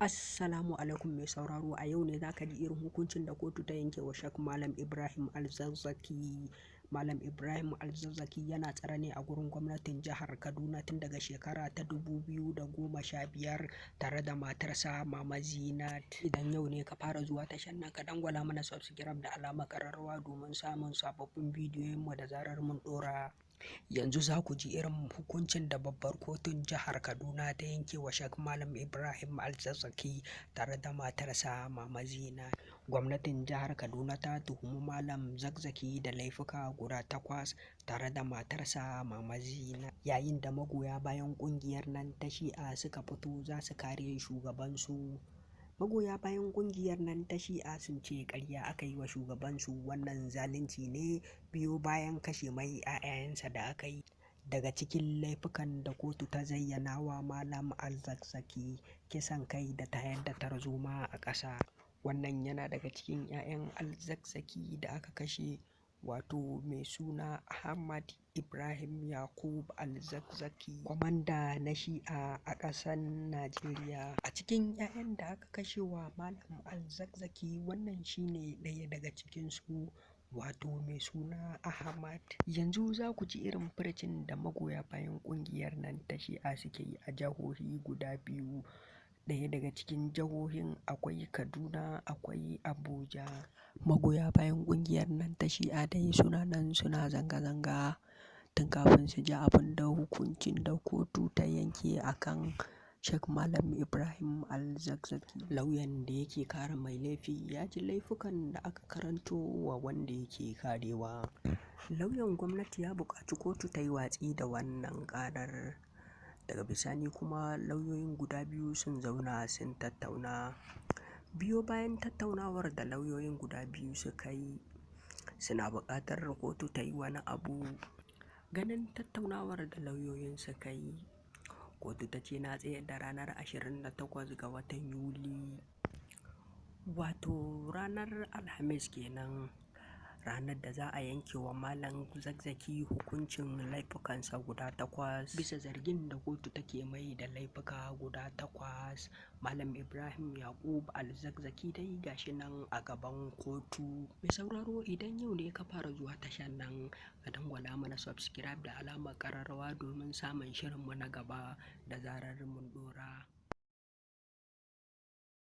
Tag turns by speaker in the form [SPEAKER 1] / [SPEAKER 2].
[SPEAKER 1] Assalamu alaikum mai sauraro, a yau ne za ka ji irin hukuncin da kotu ta yanke wa Sheikh Malam Ibrahim Alzazzaki. Malam Ibrahim Alzazzaki yana tsare ne a gurin gwamnatin jihar Kaduna tun daga shekara ta 2015 tare da matarsa Mama Zinat. Idan yau ne ka fara zuwa tashar nan, ka dangwala mana subscribe da alamar ƙararrawa domin samun sababbin bidiyoyinmu da zarar mun ɗora. Yanzu za ku ji irin hukuncin da babbar kotun jihar Kaduna ta yanke wa Sheikh Malam Ibrahim Alzazzaki tare da matarsa Mama Zinat. Gwamnatin jihar Kaduna ta tuhumi Malam Zakzaki da laifuka guda 8 tare da matarsa Mama Zinat. Yayin da magoya bayan ƙungiyar nan ta Shi'a suka fito za su kare shugabansu. Magoya bayan ƙungiyar nan ta Shi'a sun ce ƙarya aka yi wa shugabansu, wannan zalunci ne biyo bayan kashe mai 'ya'yansa da aka yi. Daga cikin laifukan da kotu ta zayyana wa Malam Alzazzaki, kisan kai da tayar da tarzoma a ƙasa. Wannan yana daga cikin 'ya'yan Alzazzaki da aka kashe, wato mai suna Ahmad Ibrahim Yakub Alzazzaki, kwamanda na Shi'a a ƙasar Najeriya. A cikin 'ya'yan da aka kashe wa Malam Alzazzaki, wannan shine ɗaya daga cikinsu, wato mai suna Ahmad. Yanzu za ku ji irin furucin da magoya bayan ƙungiyar nan ta Shi'a suke yi a jihohi guda biyu. Ɗaya daga cikin jihohin akwai Kaduna, akwai Abuja. Magoya bayan ƙungiyar nan ta Shi'a dai suna nan suna zanga-zanga tun kafin su ji abin da hukuncin da kotu ta yanke a kan Sheikh Malam Ibrahim Alzazzaki. Lauyan da yake kare mai laifi ya ji laifukan da aka karanto wa wanda yake karewa. Lauyan gwamnati ya buƙaci kotu ta yi watsi da wannan ƙarar. Daga bisani kuma lauyoyin guda biyu sun zauna sun tattauna. Biyo bayan tattaunawar da lauyoyin guda biyu suka yi, suna buƙatar kotu ta yi wani abu. Ganin tattaunawar da lauyoyin suka yi, kotu ta ce na tsayar da ranar 28 ga watan Yuli, wato ranar Alhamis kenan, ranar da za a yanke wa Malam Zakzaki hukuncin laifukansa guda 8 bisa zargin da kotu take mai da laifuka guda 8. Malam Ibrahim Yakub Alzazzaki dai gashi nan a gaban kotu. Mai sauraro, idan yau ne ka fara zuwa tashar nan, ka dangwala mana subscribe da alamar ƙararrawa domin samun shirinmu na gaba da zarar mun ɗora.